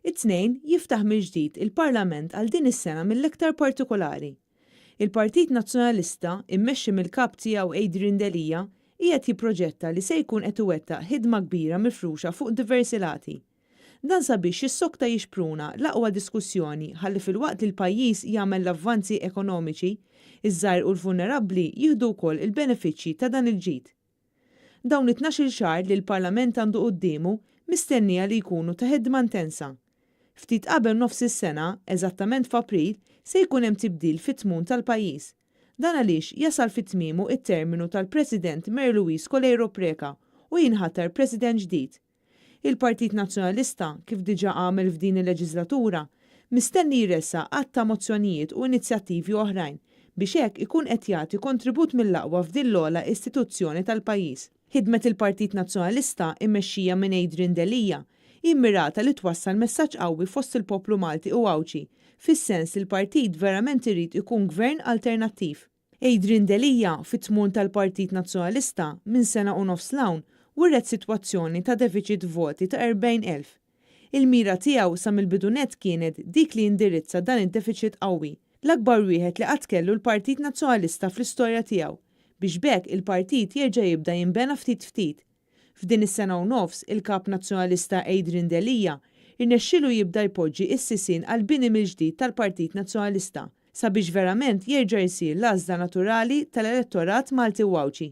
It-Tnejn, jiftaħ mill-ġdid il-Parlament għal din is-sena mill-iktar partikolari. Il-Partit Nazzjonalista, immexxi mill-Kap tiegħu Adrian Delia, qiegħed jipproġetta li se jkun qed iwettaq ħidma kbira mifruxa fuq diversi lati. Dan sabiex jissokta jixpruna l-aqwa diskussjoni ħalli filwaqt li l-pajjiż jagħmel l-avvanzi ekonomiċi, iż-żgħir u l-vulnerabbli jieħdu wkoll il-benefiċċji ta' dan il-ġid. Dawn it-tnax-il xahar li l-Parlament għandu quddiemu mistennija li jkunu ta' ħidma intensa. Ftit qabel nofs is-sena, eżattament f'April, se jkun hemm tibdil fit-tmun tal-pajjiż. Dan għaliex jasal fi tmiemu t-terminu tal-President Mary Louise Coleiro Preca u jinħatar President ġdid. Il-Partit Nazzjonalista, kif diġà għamel f'din il-leġiżlatura, mistenni jressaq għadd ta' mozzjonijiet u inizjattivi oħrajn biex hekk ikun qed jagħti kontribut mill-aqwa f'din l-ogħla istituzzjoni tal-pajjiż. Ħidmet il-Partit Nazzjonalista, immexxija minn Adrian Delia, hi mmirata li twassal messaġġ qawwi fost il-poplu Malti u Għawdxi fis-sens li l-partit verament irid ikun gvern alternattiv. Adrian Delia, fit-tmun tal-Partit Nazzjonalista, minn sena u nofs 'l hawn, wirret sitwazzjoni ta' defiċit f'voti ta' 40,000. Il-mira tiegħu sa mill-bidu nett kienet dik li jindirizza dan id-defiċit qawwi, l-akbar wieħed li qatt kellu l-Partit Nazzjonalista fl-istorja tiegħu, biex b'hekk il-partit jerġa' jibda jinbena ftit ftit. F'din is-sena u nofs, il-Kap Nazzjonalista Adrian Delia rnexxielu jibda jpoġġi s-sisien għall-bini mill-ġdid tal-Partit Nazzjonalista sabiex verament jerġa' jsir l-għażla naturali tal-elettorat Malti u Għawdxi.